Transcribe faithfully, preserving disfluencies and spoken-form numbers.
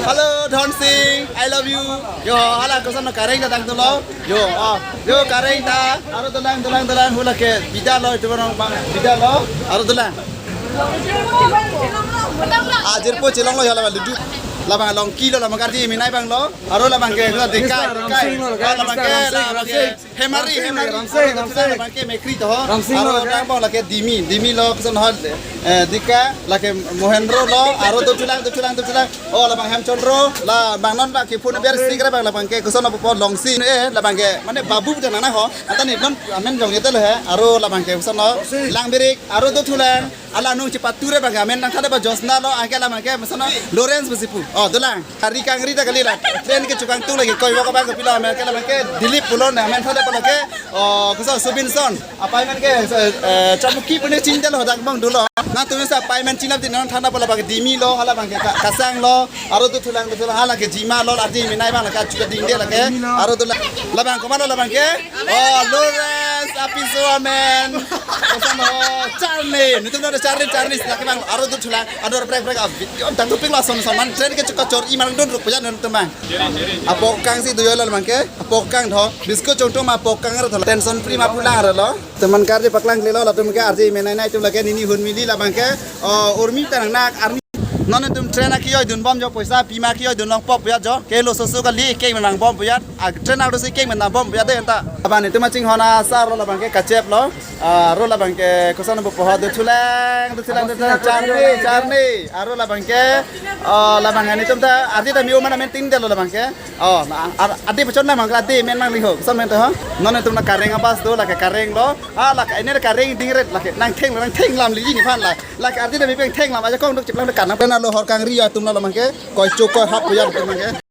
Hello, Dhon Singh, I love you. Yo, hala koson kareng ta dang dolo. Yo, oh, yo kareng ta. Aro dolang, dolang, dolang, hula ke bida lo, itu orang bang bida lo. Aro dolang. Ajir po chilong lo ya, labang ludu. Labang Longki lo, labang karji minai bang lo. Aro labang ke hula deka, Mister deka. Ramsing lo, Ah, labang Mister ke, Ramsing, labang ke. Ramsing. Hemari, Ramsing, Hemari. Ramsing, Aro Ramsing. Labang ke Mekri to. Ramsing Aro lo, labang ke. Labang lake Dimi, Dimi lo koson hol. Eh, deka, lake Mohendro lo. Aro dothulang, dothulang, dothulang. Oh, labang Hemchondro, labang non lake phone biar sing labang, labang ke koson apo Longsi, eh, labang ke, mane babu pu nang ho, anta ne non amen jong yete lo he, aro labang ke koson lo, Longsi. Langbirik, aro dothulang, hala nung chepature bang ke amen nangthade ba Josna lo, anke labang ke koson lo, Lawrence pusi pu, oh, dolang, hari kangri ta kali la, train kechokangtung lagi, koi waka bang ke pilo amen ke labang ke, Dilip pulo ne amen thade ba lake, oh, koson Subinson. Appointment ke, eh, Chamuki pune chingdel hodak bang dolo. Nangtum sa appointment chinglap di nangthana pala bang Dimi lo, hala bang ke Ka-, Kasang lo, aro dothulang dothulang hala ke Jima lo, arji minai bang lake achuka dingde lake, aro dolang. Labang komat lo labang ke? Oh, Lawrence, apiso amen. Koson lo, Charlie, nangtum lo Charlie, Charlie, lake bang, aro dothulang, aro brek brek, ah, video, dang dopik lo son son man, train kechokachor, iman dun ruk pajan nangtum bang. Apokang si doyo lo labang ke, apokang tho, biscuit chongtum apokang aro tho, tension free ma pulang aro lo. Teman karji paklang lelo, latum ke arji menai nai tum lake nini Hunmili labang ke, oh, urmi tanang nak armi. Non tum train aki oi dun bom jo poisa, pima ki oi dun long pop ya jo, ke lo soso kali ke menang bom ya, ag train aro si ke menang bom ya de anta. Abang ne tum aching hona sar lo labang ke kachep lo, ah, aro labang ke koson bo poho dothulang, dothulang, dothulang, charni, charni, aro labang ke, oh, labang ani tum ta, arji ta mi uman amen ting de lo labang ke. Oh, na, ar-, adi pachon na mangkla adi men mang liho. Koson men to ha? Non tum na kareng abas do, lake kareng lo. Ah, lake ini kareng dingret lake. Nangtheng, nangtheng lam liji nephan la. Lake arji na bipeng theng lam ajakong duk chiplang dekan. Nang pena lo hor kangri atum lo labang ke. Koi chok koi hap puya atum ke.